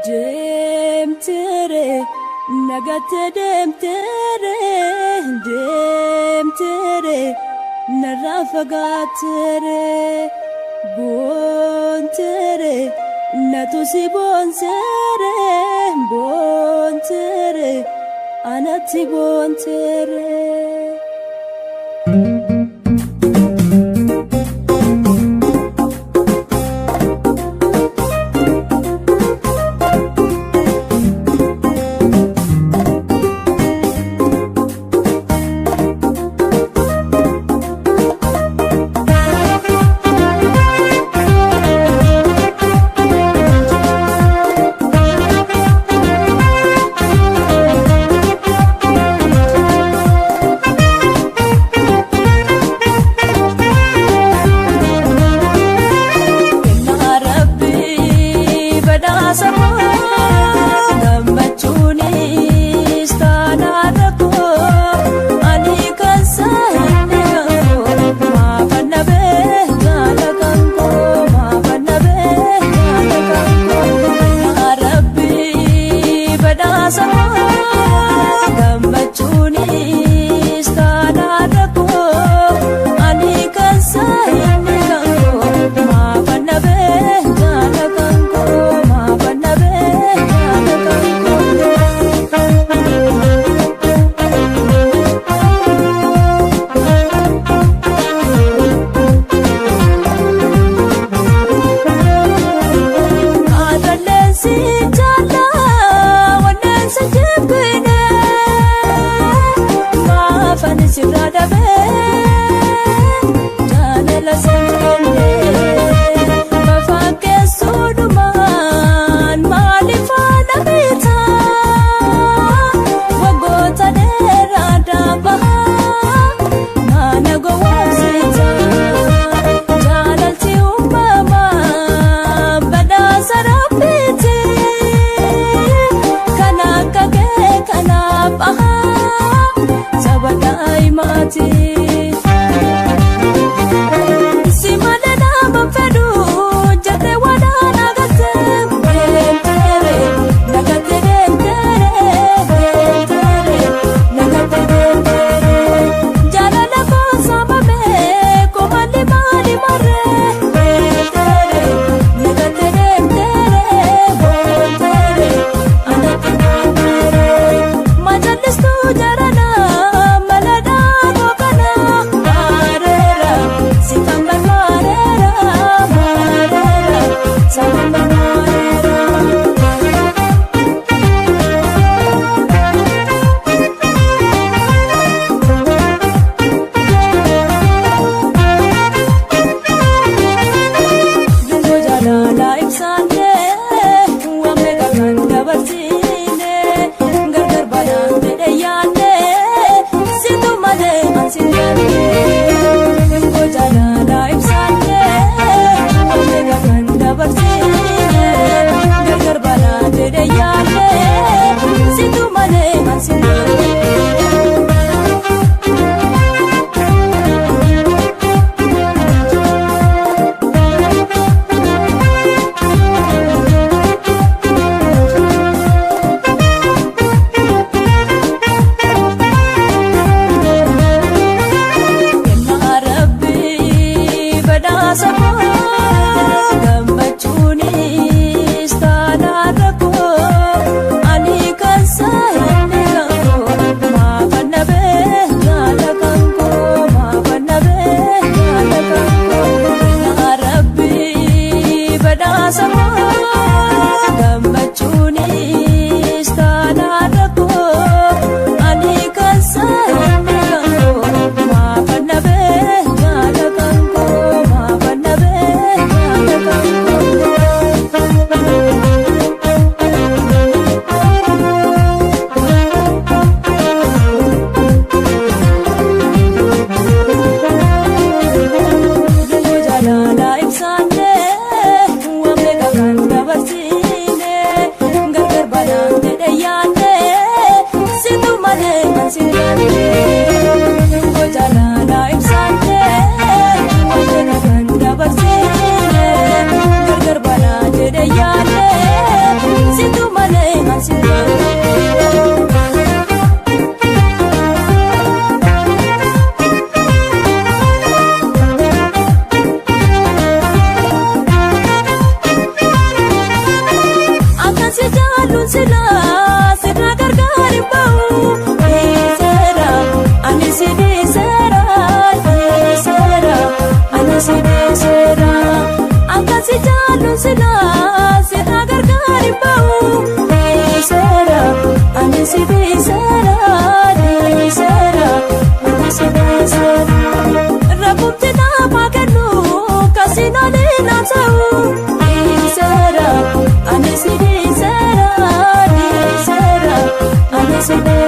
Deemtere nagatte deemtere deemtere narraa fagaattere boontere natu si boonsere boontere anatti boontere. Kennaa Rabbii badhaasa koo gammachuunis taanaa rakkoo ani kan saayinni kan koo maafan dhabee jaala kan koo maafan dhabee jaala kan koo. Kennaa Rabbii badhaasa koo gammachuunis taanaa rakkoo ani kan saayinni kan koo maafan dhabee jaala kan koo maafan dhabee jaala kan koo. Kaadaleensi jaalaa wanneensi jibbine maafan sirraa dhabee jaalala siin kenne mafaan keessuudhumaan maaliif haala bitaa waggoota dheeraa daabahaa maana gowwoomsita jaalalti uumamaa badhaasa rabbiiti kan akka kee kanaaf ahaa saba daa'imaati. Si malee nama fedhu jettee waadaan agartee deemtere nagattee deemtere deemtere nagattee deemtere jaalala koo saamame komalli maali marree deemtere nagattee deemtere boontere anatti boontere majallistuu jarana maladhaa gookana. Ani si dhiiseera dhiiseera ani si.